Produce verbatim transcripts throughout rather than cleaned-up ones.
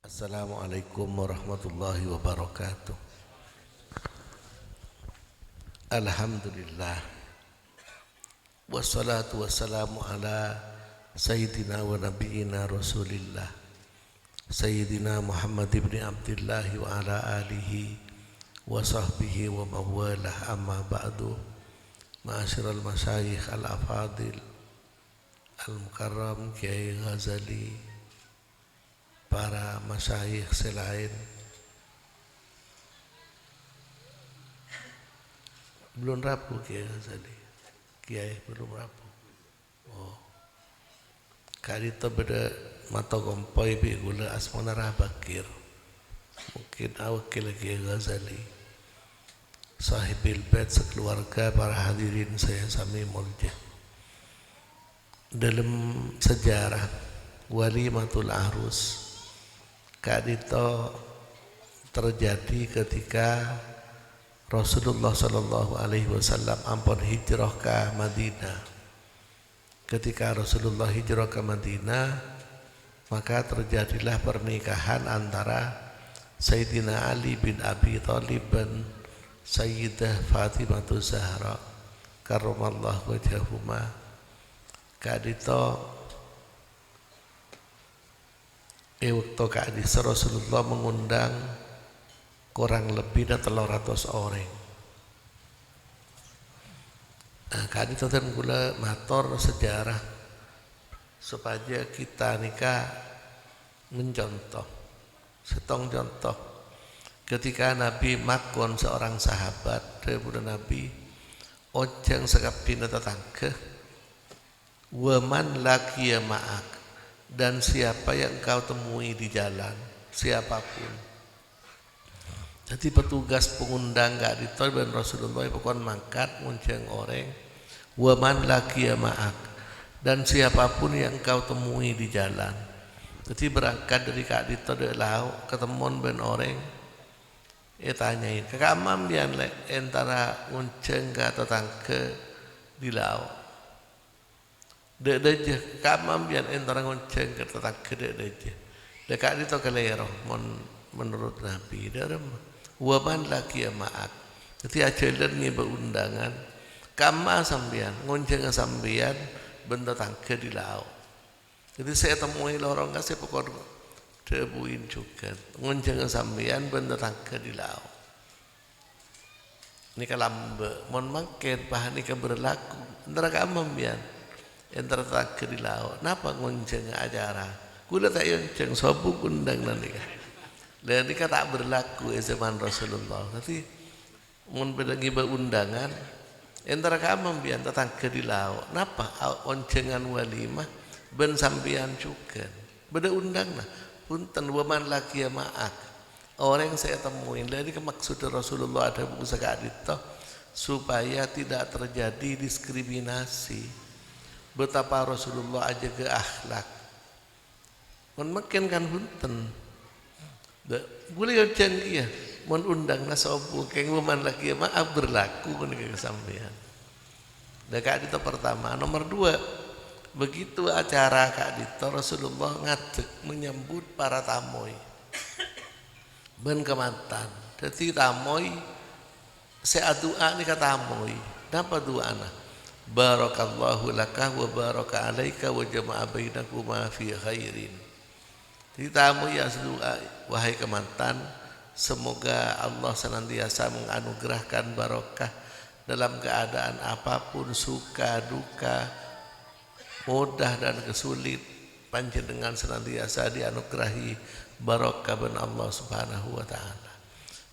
Assalamualaikum warahmatullahi wabarakatuh. Alhamdulillah. Wassalatu wassalamu ala sayyidina wa nabiyyina Rasulillah, Sayyidina Muhammad ibni Abdillah wa ala alihi wa sahbihi wa mawalah, amma ba'du. Ma'asyiral masyayikh al-afadil, al-mukarram Kiai Ghazali, para masyayikh sè laèn. Belum rabu, Kiai Ghazali. Kiai belum rabu. Oh. Ka'dinto bâdâ mato kompoy bi' ghulâ asmana Ra Bakir. Mungkin awakil Kiai Ghazali. Sahibil bait sakaluarga, para hadirin sè samè molja. Dalam sejarah Walimatul Arus, ka'dinto terjadi ketika Rasulullah sallallahu alaihi wasallam ampon hijrah ka Madinah. Ketika Rasulullah hijrah ke Madinah, maka terjadilah pernikahan antara Sayyidina Ali bin Abi Thalib dan Sayyidah Fatimah Zahra karramallahu wajhahuma. Ka'dinto, è bâkto ka'dinto Rasulullah mengundang korang lebbina tello ratos orèng. Nah, ka'dinto dhân kaulâ mator sejarah sopajâ kita nèka mencontoh. Sèttong conto, ketika Nabi makon seorang sahabat, dhâbuna Nabi, "Onjhâng sakabbhiyânna tatangghâ." "Wa man laqiya ma'ak," dan siapa yang engkau temui di jalan, siapapun. Jadi petugas pengundang ka'dinto bân Rasulullah èpakon mangkat ngonjhâng orèng, "Wa man laqiya ma'ak," dan siapapun yang engkau temui di jalan. Jadi berangkat dari ka'dinto dâ' lao', katemmon bân orèng, ètanya'aghi, "Ka kamma sampèyan, Lè', entara ngonjhâng ka tatangghâ di lao'?" Dâ'-dâjâ, kamma sampèyan entara ngonjhâng ka tatangghâ dâ'-dâjâ. Lha ka'dinto kalèro, mon menurut Nabi, dâ' remma. "Wa man laqiya ma'ak." Dhâddhi ajhâlân ngèbâ undangan. Kamma sampèyan, ngonjhângnga sampèyan bân tatangghâ di lao'. Dhâddhi sè ètemmoè lorong ka sè pokok dhâbuin jhughân. Ngonjhângnga sampèyan bân tatangghâ di lao'. Nèka lambâ', mon mangkèn, pas nèka berlaku. Entara kamma sampèyan? Entara tatangghâ di lao'. Napa ngonjhângnga acara? Kaulâ ta' èonjhâng, sobung undang nèka. Lha nèka ta' berlaku è zaman Rasulullah. Dhâddhi, mon bâdâ ngèbâ undangan, entara kamma sampèyan? Tatangghâ di lao'. Napa a-, onjhângan walimah bân sampèyan jhughân? Bâdâ undanganna? Bhunten, "Wa man laqiya ma'ak." Orèng sè ètemmoè, lha nèka maksodda Rasulullah adhâbu saka'dinto, supaya tidak terjadi diskriminasi. Betapa Rasulullah ajâgâ akhlak. Mon mangkèn kan bhunten. Dâ-, bulâ èonjhâng kèya, mon undanganna sobung, kèng "Wa man laqiya ma'ak" berlaku nèka ka sampèyan. Dâ' ka'dinto pertama. Nomor dua, begitu acara ka'dinto, Rasulullah ngadek menyambut para tamoy bân kamantan. Dhâddhi tamoy sè adu'a nèka tamoy. Napa du'ana? "Barakallahu laka wa baraka alaika wa jama'a bainakuma fi khairin." Dhâddhi tamoy adu'a, "Wahai kamantan, semoga Allah senantiasa menganugerahkan barokah dalam keadaan apapun, suka, duka, mudah dan kesulit, panjhennengngan senantiasa dianugerahi barokah bân Allah Subhanahu wa Ta'ala."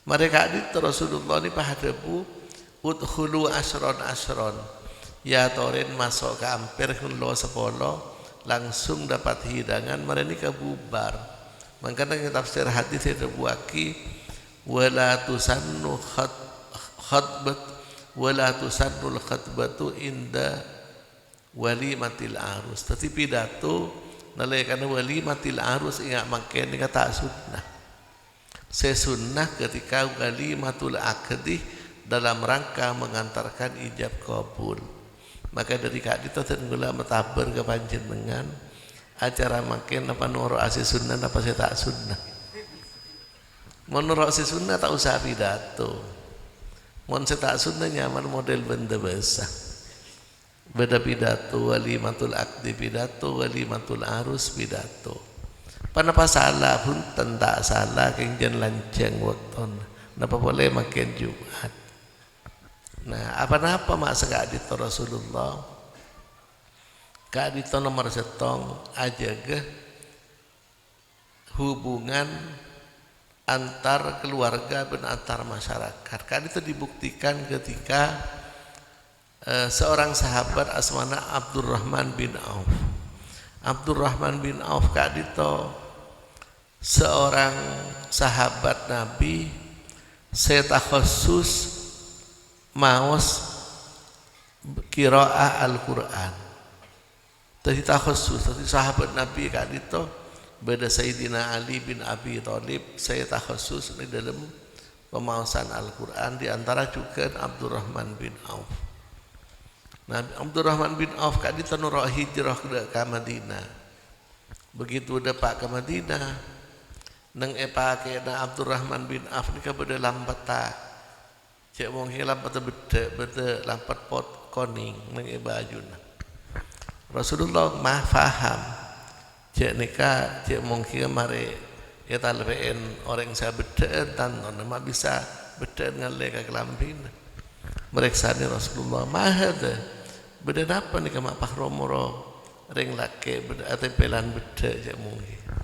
Marè ka'dinto Rasulullah nèka pas adhâbu, "Udkhulu asyron asyron." Èyatorè maso' ka ampèr ghun lo sapolo, langsung dapat hidangan, marè nèka bubar. Mangkana è tafsir hadis èdhâbuwâghi, "Wa la tusannu khat-, khatbat, wa la tusannul khatbatu inda walimatil arus." Dhâddhi pidato nalèkana walimatil arus, enga' mangkèn nèka ta' sunnah. Sè sunnah ketika walimatul aqdi dalam rangka mengantarkan ijab kabul. Maka dâri ka'dinto dhân kaulâ matabâr ka panjhennengngan, acara mangkèn napa noro'a sè sunnah napa sè ta' sunnah. Mon noro' sè sunnah ta' osa pidato. Mon sè ta' sunnah nyaman model bân bâsa. Bâdâ pidato, walimatul akdi pidato, walimatul arus pidato. Ponapa sala? Bhunten, ta' sala, kèng jhân lanjhâng bâktona. Napa polè mangkèn Jumat. Nah, apa-napa ma' saka'dinto Rasulullah. Ka'dinto nomer sèttong, ajâgâ hubungan antar keluarga bân antar masyarakat. Ka'dinto dibuktikan ketika, eh, seorang sahabat asmana Abdurrahman bin Auf. Abdurrahman bin Auf ka'dinto seorang sahabat Nabi sè takhassus maos qiraah Al-Qur'an. Dhâddhi takhassus, dhâddhi sahabat Nabi ka'dinto bâdâ Sayyidina Ali bin Abi Thalib sè takhassus è dâlem pamaosan Al-Qur'an, di antara jhughân Abdurrahman bin Auf. Nah, Abdurrahman bin Auf ka'dinto noro' hijrah ka, ka Madinah. Begitu dâpa' ka Madinah, neng è pakè'na Abdurrahman bin Auf nèka bâdâ lampetta. Cè' mongghina lampetta beddhâ', bâdâ lampet pot konèng neng è bâjuna. Rasulullah ma-, paham, jhâ' nèka, cè' mongghina marè ètalèpè'èn orèng sè abeddhâ'ân tantona ma' bisa beddhâ'ân ngallè ka kalambhina. Marèksanè Rasulullah, "Ma hadza? Bâdâ napa nèka ma' pas ro-moro rèng lakè' bâdâ atèmpèlan beddhâ' cè' mongghina?"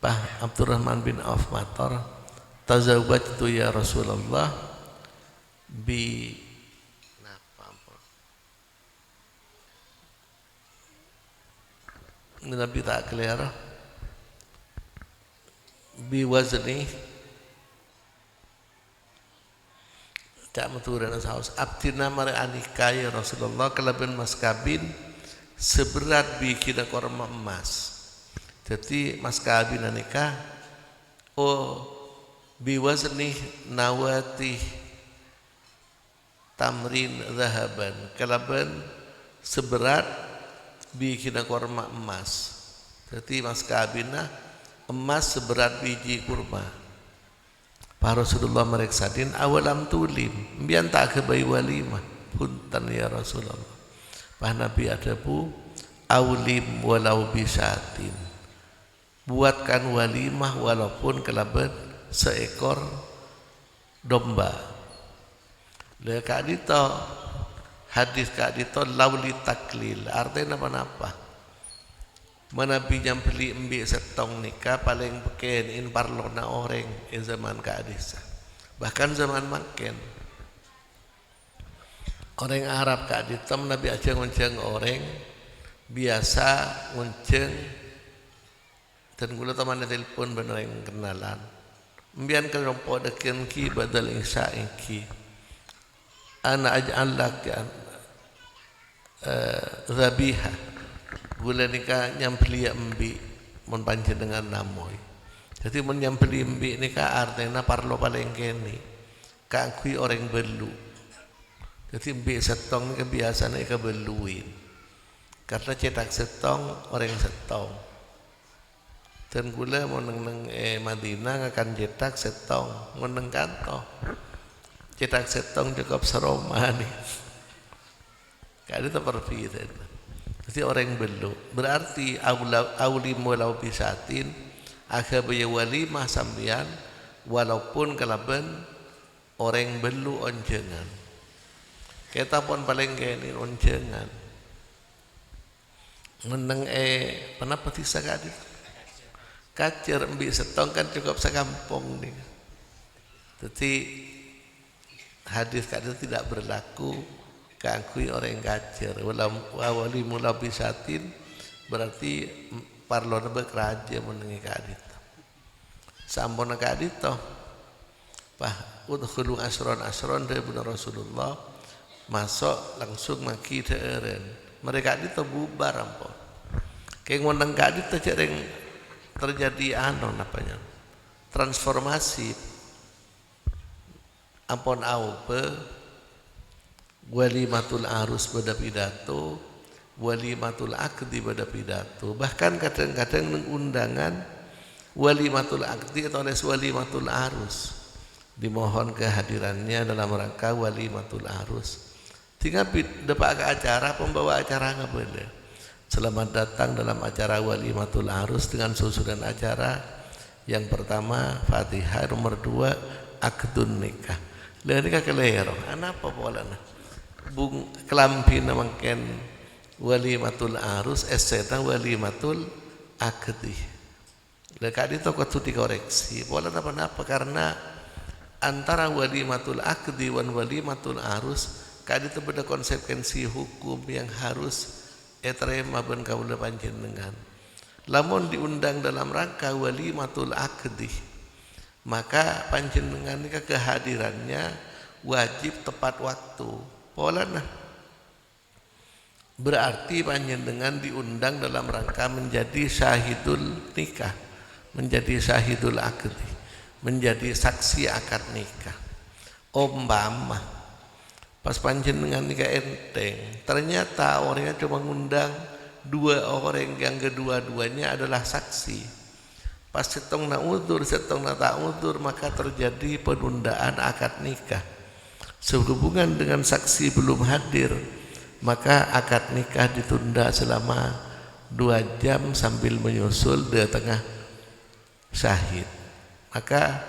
Pas Abdurrahman bin Auf mator, "Tazawwajtu ya Rasulullah bi," napa ampon? Manabi ta' kalèro. "Bi wazni." Ca' Madhurâna saos, "Abdhina marè anikah, ya Rasulullah, kalabân mas kabin sè berrâ' bighina korma emmas." Dhâddhi, mas kabin anikah, oh, "bi wazni nawati tamrin dzahaban," kalabân sè berrâ' bighina korma emmas. Dhâddhi, mas kabinna emmas sè berrâ' biji kurma. Pas Rasulullah marèksanè, "Awalam tulim, empèyan ta' aghâbây walimah?" "Bhunten, ya Rasulullah." Pas Nabi adhâbu, "Aulim walau bisyatin." Buatkan walimah walaupun kalabân saèkor domba. Lha, ka'dinto, hadis ka'dinto lauli taklil, artèna ponapa? Manabi nyambelli embi' sèttong nèka palèng kènè'èn parlona orèng è zaman ka'dissa'. Bahkan zaman mangkèn. Orèng Arab ka'dinto manabi ajhâng-onjhâng orèng, biyasa ngonjhâng, dân kaulâ tomanè telpon bân orèng kennalan. "Empèyan kalompo' dhâggi' èngghi ba'dal isya èngghi. Ana aj'al laki an-, eh, dzabiha." Kaulâ nèka nyambelliyâ embi' mon panjhennengngan namoy. Dhâddhi, mon nyambelli embi' nèka artèna parlo palèng kènè' kaangghuy orèng bâllu'. Dhâddhi, embi' sèttong nèka biyasana èkabâlluwi. Karna cèthak sèttong, orèng sèttong. Dân kaulâ mon neng-neng è Madinah ngakan cèthak sèttong, mon neng kanto. Cèthak sèttong cokop saromana. Ka'dinto perbedaan. Dhâddhi orèng bâllu'. Berarti aula-, aulim walau bisyatin, aghâbâyâ walimah sampèyan, walaupun kalabân orèng bâllu' onjhângan. Kèta pon palèng kènè' onjhângan. Menneng è, ponapa dhisa ka'dinto? Kajâr embi' sèttong kan cokop sakampong nèka. Dhâddhi, hadis ka'dinto tidak berlaku kaangghuy orèng kajâr. Walam-, wa aulim walau bisyatin, berarti, m-, parlona bâk rajâ mennengngè ka'dinto. Samponna ka'dinto. Pas, "Udkhulu asyron-asyron," dhâbuna Rasulullah, "maso' langsung maghi dhâ'ârân." Marè ka'dinto bubar ampon. Kèng mon neng ka'dinto jhâ' rèng terjadi anu, napa nyamana? Transformasi. Ampon aobâ, walimatul arus bâdâ pidato, walimatul akdi bâdâ pidato. Bahkan kadhâng-kadhâng neng undangan Walimatul akdi atau les walimatul arus. Dimohon kehadirannya dalam rangka walimatul arus. Sehingga bit-, dâpa' ka acara, pembawa acara ngabâlâ. Selamat datang dalam acara walimatul arus dengan susunan acara yang pertama Fatihah, nomor dua akdun nikah. Lah nèka kalèro. Anapa polana? Bung-, kalambhina mangkèn walimatul arus, essèna walimatul akdi. Lah, ka'dinto kodhu dikoreksi. Polana ponapa? Karena antara walimatul akdi wan walimatul arus, ka'dinto bâdâ konsekuensi hukum yang harus ètarèma bân kaulâ panjhennengngan. Lamon diundang dalam rangka walimatul akdi, maka panjhennengngan nèka kehadirannya wajib tepat waktu. Polana Berarti panjhennengngan diundang dalam rangka menjadi syahidul nikah, menjadi syahidul akdi, menjadi saksi akad nikah. Ompama pas panjhennengngan nèka ènthèng, ternyata orèngnga cuma ngundang dua orèng yang kedua-duanya adalah saksi. Pas sèttongnga udzur, sèttongnga ta' udzur, maka terjadi penundaan akad nikah. Sehubungan dengan saksi belum hadir, maka akad nikah ditunda selama dua jam sambil menyusul datangnya syahid. Maka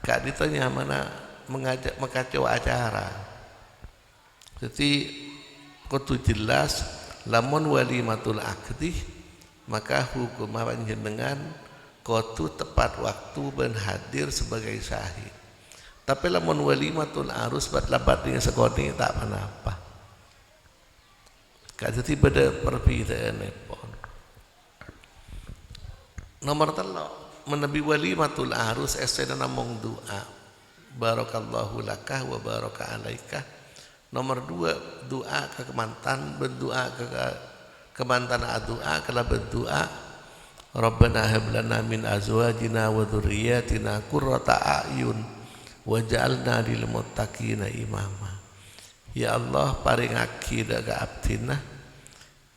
ka'dinto nyamana mengaja-, makacowa acara. Dhâddhi, kodhu jelas, lamon walimatul akdi, maka hukumma panjhennengngan kodhu tepat waktu bân hadir sebagai syahid. Tapè lamon walimatul arus bât-labât nèng sakonè' ta' ponapa. Kadhâddhi bâdâ perbedhâannèpon. Nomor tello', manabi walimatul arus essèna namong du'a. Barakallahu laka wa baraka alaika. Nomor dua, du'a ka kamantan, bân du'a ka, ka kamantan adu'a kalabân du'a, "Rabbana hab lana min azwajina wa dzurriyyatina qurrata a'yun waj'alna lil muttaqina imama." Ya Allah, parèngaghi dâ' ka abdhina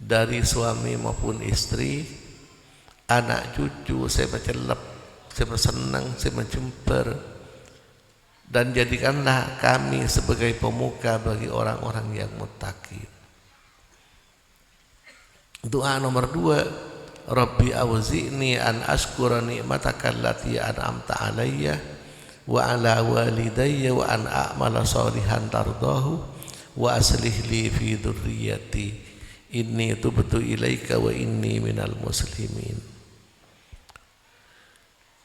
dhâri suami maupun istri, ana' cucu sè macellep, sè masenneng, sè majembhâr, dan jadikanlah kami sebagai pemuka bagi orang-orang yang muttaqin. Du'a nomor dua, "Rabbi auzi'ni an asykura ni'mataka allati an'amta alayya wa ala walidayya wa an a'mala shalihan tardahu wa aslih li fi dzurriyyati, inni tubtu ilaika wa inni minal muslimin."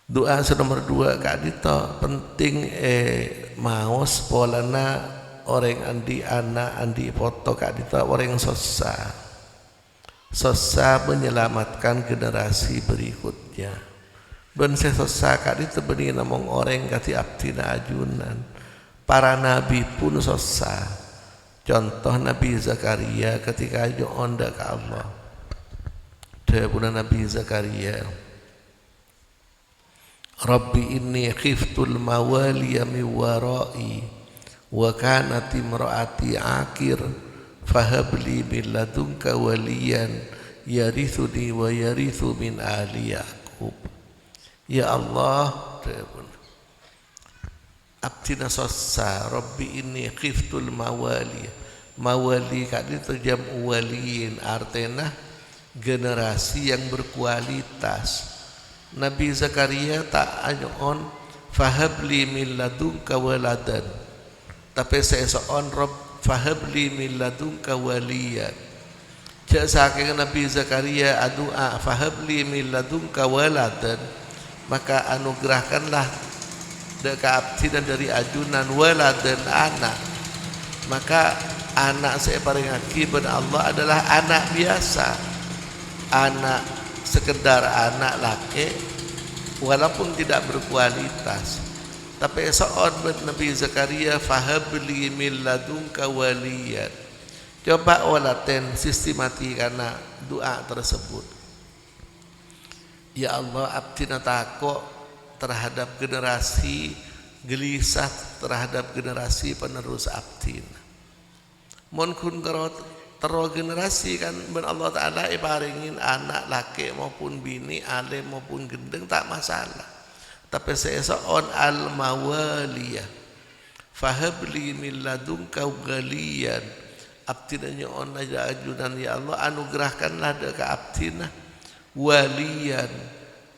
Du'a sè nomor dua ka'dinto penting, eh, maos polana orèng andi' ana', andi' poto ka'dinto orèng sossa. Sossa menyelamatkan generasi berikutnya. Bân sè sossa ka'dinto bânnè namong orèng kadhi abdhina ajunan, para nabi pun sossa. Conto Nabi Zakaria ketika nyo'on dâ' ka Allah. Dhâbuna Nabi Zakaria, "Rabbi inni khiftul mawaliya min wara'i wa kanat imra'ati aqir, fahabli min ladunka waliyan yarithuni wa yarithu min ali Ya'qub." Ya Allah, dhâbuna, "Abdhina sossa, Rabbi inni khiftul mawali." Mawali ka'dinto jam'u waliyin, artèna generasi yang berkualitas. Nabi Zakaria ta' anyo'on, "Fahabli min ladunka waladan." Tapè sè èso'on, "Rabb, fahabli min ladunka waliyan." Jhâ' sakèng Nabi Zakaria adu'a, "Fahabli min ladunka waladan," maka anugerahkanlah dâ' ka abdhina dhâri ajunan waladan, ana'. Maka ana' sè èparèngaghi bân Allah adalah ana' biyasa. Ana' sekedar ana' lakè', walaupun tidak berkualitas. Tapè èso'on bân Nabi Zakaria, "Fahabli min ladunka waliyan." Coba olatèn sistematikana du'a tersebut. Ya Allah, abdhina tako' terhadap generasi, gelisah terhadap generasi penerus abdhina. Mon ghun karo Terro generasi kan bân Allah Ta'ala èparèngè ana' lakè' maupun binè', alèm maupun gendheng, ta' masalah. Tapè sè èso'on al-mawaliya. "Fahabli min ladunka waliyan." Abdhina nyo'on dâ' ajunan, "Ya Allah, anugerahkanlah dâ' ka abdhina waliyan,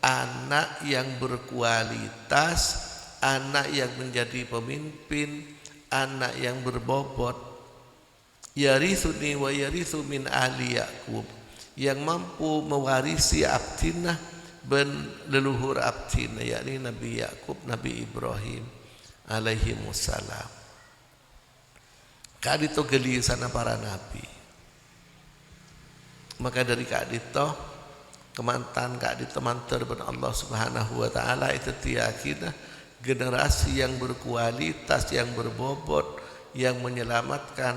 anak yang berkualitas, anak yang menjadi pemimpin, anak yang berbobot." "Yarithuni wa yarithu min ali Ya'qub," yang mampu mewarisi abdhina bân leluhur abdhina, yakni Nabi Yakub, Nabi Ibrahim alaihimussalam. Ka'dinto ghâliyâsanna para nabi. Maka dâri ka'dinto, kamantan ka'dinto mandhâr bân Allah Subhanahu wa Ta'ala èdhâddhiyâghinah generasi yang berkualitas, yang berbobot, yang menyelamatkan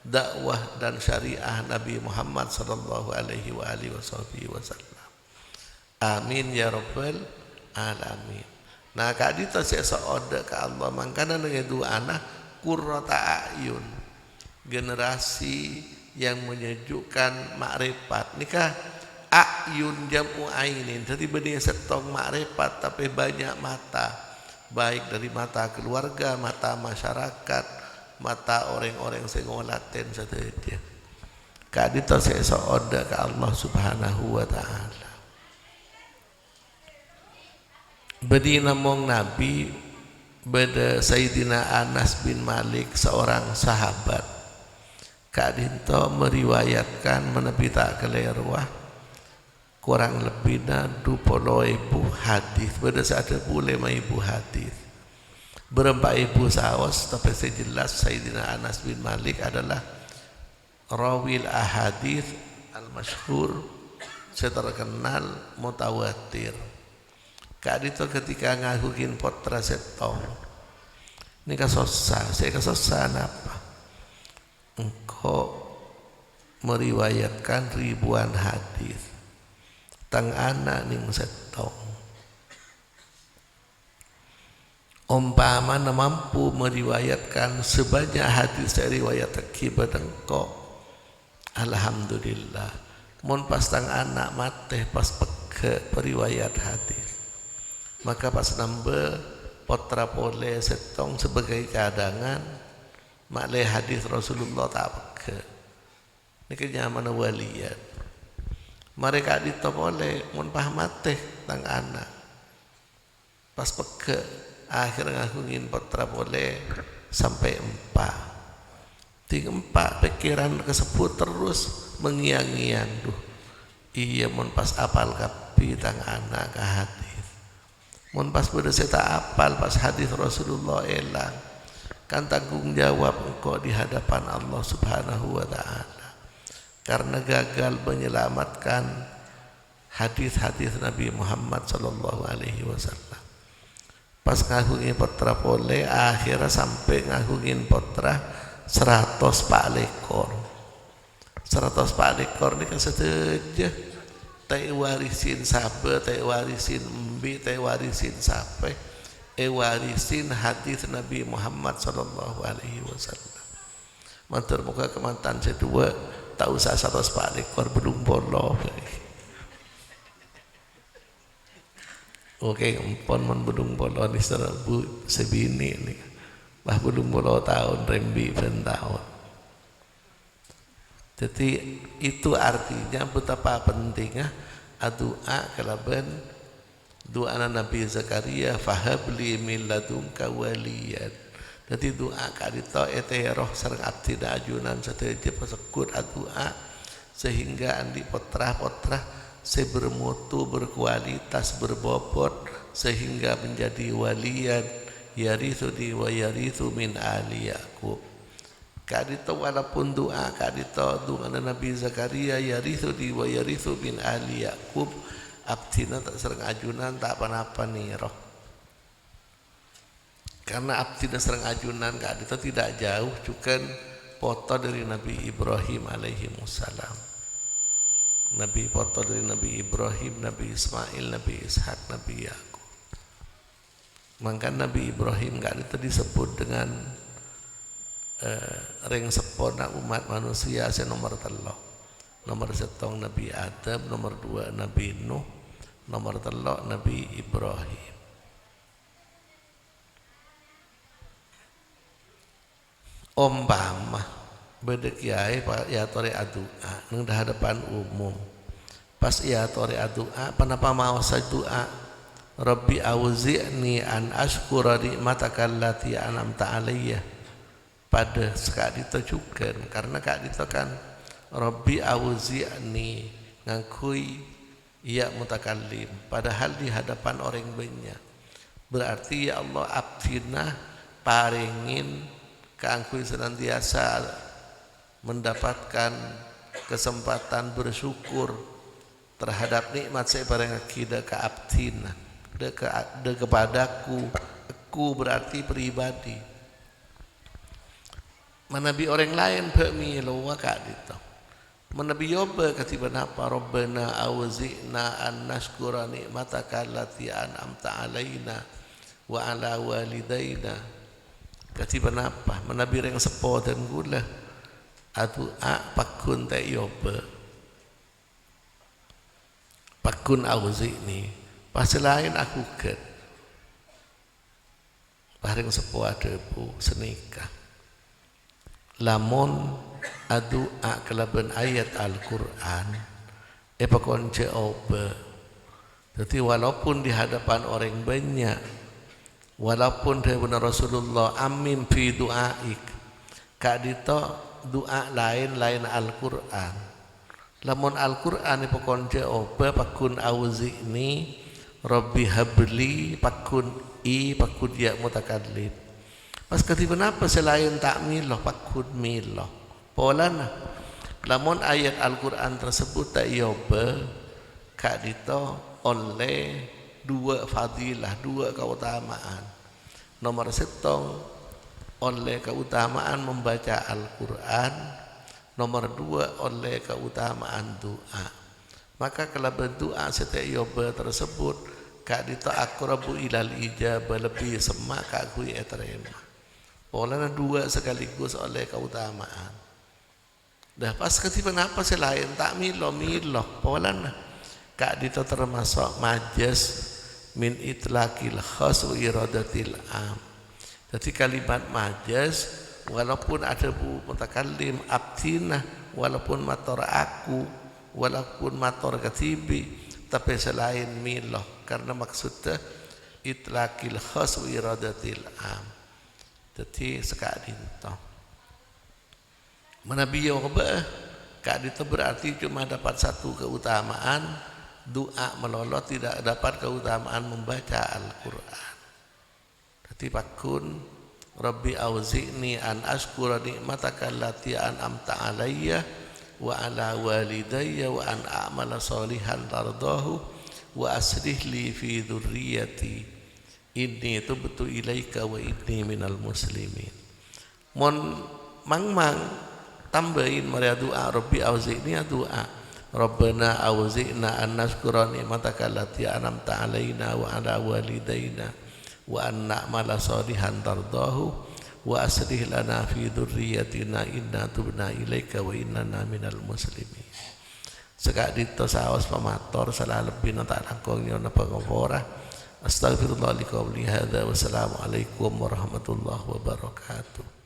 dakwah dan syariah Nabi Muhammad sallallahu alaihi wa alihi wasahbihi wasallam. Amin ya rabbal alamin. Nah, ka'dinto sè èso'on dâ' ka Allah, mangkana nèng è du'ana qurrata a'yun. Generasi yang menyejukkan ma'rifat. Nèka a'yun jam'u ainin. Dhâddhi bânnè sèttong ma'rifat, tapè bânnya' mata. Baik dari mata keluarga, mata masyarakat, mata orèng-orèng sè ngolatèn sadhâjâ. Ka'dinto sè èso'on dâ' ka Allah Subhanahu wa Ta'ala. Bânnè namong nabi, bâdâ Sayyidina Anas bin Malik, seorang sahabat. Ka'dinto meriwayatkan, manabi ta' kalèrowa, korang lebbina du polo èbu hadis, bâdâ sè adhâbu lèma èbu hadis. Bârâmpa èbu saos, tapè sè jelas Sayyidina Anas bin Malik adalah rawil ahadits al-masyhur, sè terkenal mutawatir. Ka'dinto ketika ngaghungè pottra sèttong. Nèka sossa, sè èkasossa napa? Engko' meriwayatkan ribuan hadis. Tang ana' nèng sèttong. Ompamana mampu meriwayatkan sabannya' hadis sè riwayattaghi bân engko', alhamdulillah. Mon pas tang ana' matè pas pegghâ' periwayat hadis, maka pas nambâ pottra polè sèttong sebagai cadangan, ma'lè hadis Rasulullah ta' pegghâ'. Nèka nyamana waliyan. Marè ka'dinto polè, mon pas matè tang ana'. Pas pegghâ', akhèr ngaghungè pottra polè sampè' empa'. Ding empa' pèkkèran kasebbhut terros mangèyan-ngèyan, "Duh, iyâ mon pas apal kabbhi tang ana' ka hadis. Mon pas bâdâ sè ta' apal pas hadis Rasulullah èlang, kan tanggung jawab engko' di hadapan Allah Subhanahu wa Ta'ala karena gagal menyelamatkan hadis-hadis Nabi Muhammad sallallahu alaihi wasallam." Pas ngaghungè pottra polè, akhèrra sampè' ngaghungè pottra saratos pa' lèkor. Saratos pa' lèkor nèka sadhâjâ ta' èwarisin sabâ, ta' èwarisin embi', ta' èwarisin sapè, èwarisin hadis Nabi Muhammad sallallahu alaihi wasallam. Mator moghâ kamantan sè duwâ' ta' osa saratos pa' lèkor, bâllung polo bhâi. Oke, empon mon bâllung polo nèser bu-, sè binè' nèka. Bâh, bâllung polo taon, rembi' bân taon. Jadi, itu artinya betapa pentingnya adu'a kalabân du'ana Nabi Zakaria, "Fahabli min ladunka waliyan." Jadi, du'a ka'dinto ètèro sareng abdhina ajunan sadhâjâ pasegghut adu'a, sehingga andi' pottra-pottra sè bermutu, berkualitas, berbobot, sehingga menjadi waliyan, yarithuni wa yarithu min ali Ya'qub. Ka'dinto walaupun du'a ka'dinto du'ana Nabi Zakaria, "Yarithuni wa yarithu min ali Ya'qub," abdhina ta' sareng ajunan ta' pa-napa nèro. Karena abdhina sareng ajunan ka'dinto tidak jauh, jhughân poto dâri Nabi Ibrahim alaihimussalam. Nabi poto dâri Nabi Ibrahim, Nabi Ismail, Nabi Ishak, Nabi Yakub. Mangkana Nabi Ibrahim ka'dinto disebut dengan eh, rèng seppona ommat manusia sè nomer tello'. Nomer sèttong Nabbhi Adam, nomer duwâ' Nabbhi Nuh, nomer tello' Nabbhi Ibrahim. Ompama bâdâ kèyaè pa-, èyatorè adu'a neng dâ-, hadapan umum, pas èyatorè adu'a, ponapa maosa du'a, "Rabbi auzi'ni an asykura ni'mataka allati an'amta 'alayya"? Padâ saka'dinto jhughân, karna ka'dinto kan, "Rabbi auzi'ni", ngangghuy ya' mutakallim, padahal di hadapan orèng bânnya'. Berarti, "Ya Allah, abdhina parèngè kaangghuy senantiasa mendapatkan kesempatan bersyukur terhadap nikmat sè èparèngaghi dâ' ka abdhina, dâ' ka, dâ' kepadaku." Aku berarti pribadi. Manabi orèng laèn bâ' mèlowa ka'dinto. Manabi èobâ kadhi ponapa, "Rabbana auzi'na an nasykura ni'mataka allati an'amta 'alaina wa 'ala walidaina." Kadhi ponapa? Manabi rèng seppo dân kaulâ adu'a pagghun ta' èobâ. Pagghun auzi'ni, pas sè laèn aghugât. Pas rèng seppo adhâbu sanèka, lamon adu'a kalabân ayat Al-Qur'an, èpakonca obâ. Dhâddhi, walaupun di hadapan orèng bânnya', walaupun dhâbuna Rasulullah, "Amin fi du'aik", ka'dinto du'a laèn-laèn Al-Qur'an. Lamon Al-Qur'an èpakonca obâ pagghun auzi'ni, Rabbi habli, pagghun i, pagghun ya' mutakallim. Pas kadhi ponapa sè laèn ta' mèlo, pagghun mèlo. Polana, lamon ayat Al-Qur'an tersebut ta' èobâ, ka'dinto ollè duwâ' fadilah, duwâ' kaotama'an. Nomer sèttong, ollè kaotama'an membaca Al-Qur'an. Nomer duwâ', ollè kaotama'an du'a. Maka kalabân du'a sè ta' èobâ tersebut, ka'dinto aqrabu ilal ijabah, lebbi semma' kaangghuy ètarèma. Polana duwâ' sakaligus ollè kaotama'an. Dah, pas kadhi ponapa sè laèn ta' mèlo-mèlo, polana ka'dinto termasok majaz min itlaqil khas wa iradatil am. Dhâddhi, kalimat majaz, walaupun adhâbu mutakallim, abdhina, walaupun mator aku, walaupun mator kadhibi', tapè sè laèn mèlo, karna maksoddhâ itlaqil khas wa iradatil am. Dhâddhi, saka'dinto. Manabi èobâ'â, ka'dinto berarti cuma dapat satu keutamaan, du'a malolo, tidak dapat keutamaan membaca Al-Qur'an. Dhâddhi pagghun, "Rabbi auzi'ni an asykura ni'mataka allati an'amta 'alayya wa 'ala walidayya wa an a'mala shalihan tardhahu wa aslih li fi dzurriyyati. Inni tubtu ilaika wa inni minal muslimin." Mon mangmang, tambâi marè adu'a, "Rabbi auzi'ni", adu'a, "Rabbana auzi'na an nasykura ni'mataka allati an'amta 'alaina wa 'ala walidaina wa an na'mala shalihan tardhahu wa aslih lana fi dzurriyyatina inna tubna ilaika wa innana minal muslimin." Saka'dinto saos pamator, salalebbina ta' langkong nyo'ona pangapora. Astaghfirullah li qouli hadza. Wassalamualaikum warahmatullahi wabarakatuh.